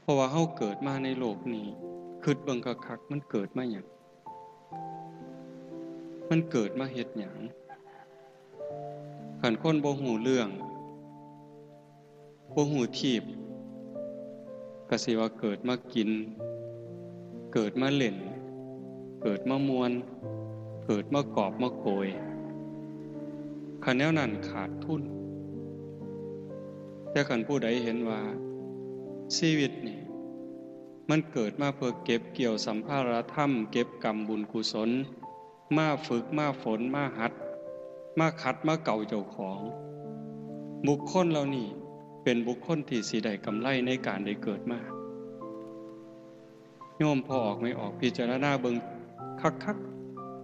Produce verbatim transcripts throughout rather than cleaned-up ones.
เพราะว่าเฮาเกิดมาในโลกนี้ คิดเบิ่งคักๆ มันเกิดมาหยัง มันเกิดมาเฮ็ดหยัง คันคนบ่ฮู้เรื่อง บ่ฮู้ทีบ ก็สิว่าเกิดมากิน เกิดมาเล่น เกิดมาม่วน เกิดมากอบมาโกย คันแนวนั้นขาดทุน แต่คันผู้ใดเห็นว่าชีวิตนี่ มันเกิดมาเพื่อเก็บเกี่ยวสัมภาระธรรม เก็บกำบุญกุศล มาฝึก มาฝน มาหัด มาขัด มาเกลาเจ้าของ บุคคลเหล่านี้เป็นบุคคลที่สิได้กำไรในการได้เกิดมา โยมพ่อออกแม่ออก พิจารณาเบิ่งคัก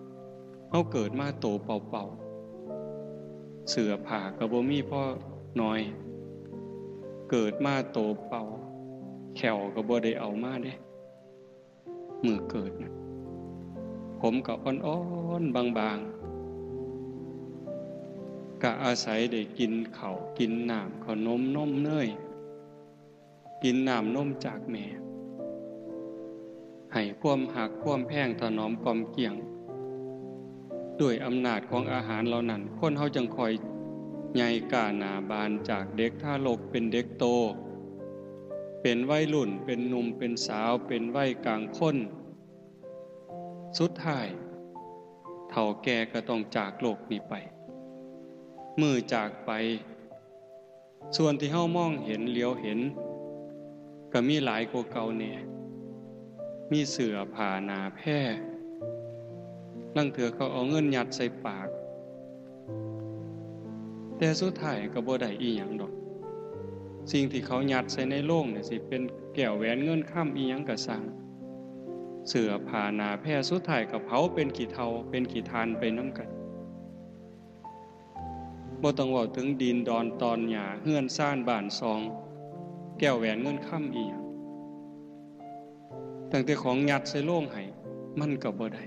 ๆ เฮาเกิดมาโตเปล่าๆ เสื้อผ้าก็บ่มีพอหน่อย เกิดมาโตเปล่า แข้วก็บ่ได้เอามาเด้ มื้อเกิดนะ ผมก็อ่อนๆ บางๆ ก็อาศัยได้กินข้าว กินน้ำ ขนม นม เนย กินน้ำนมจากแม่ ให้ความฮักความแพงถนอมกล่อมเกลี้ยง ด้วยอำนาจของอาหารเหล่านั้น คนเฮาจั่งค่อยใหญ่ก้าหน้าบาน จากเด็กทารกเป็นเด็กโต เป็นวัยรุ่น เป็นหนุ่ม เป็นสาว เป็นวัยกลางคน สุดท้าย เฒ่าแก่ก็ต้องจากโลกนี้ไป มื้อจากไป ส่วนที่เฮามองเห็นเหลียวเห็น ก็มีหลายกว่าเก่าแน่ มีเสื้อผ้าหนาแพร่ ลางเทื่อเขาเอาเงินยัดใส่ปาก แต่สุดท้ายก็บ่ได้อีหยังดอก สิ่งที่เขายัดใส่ในโลงเนี่ย สิเป็นแก้วแหวนเงินคำอีหยังก็ซ่าง เสื้อผ้าหนาแพร่ สุดท้ายก็เผาเป็นขี้เถ้า เป็นขี้ถ่านไปนำกัน บ่ต้องเว้าถึงดินดอนตอนหญ้า เฮือนซานบ้านซอง แก้วแหวนเงินคำอีหยัง ตั้งแต่ของยัดใส่โลงให้ มันก็บ่ได้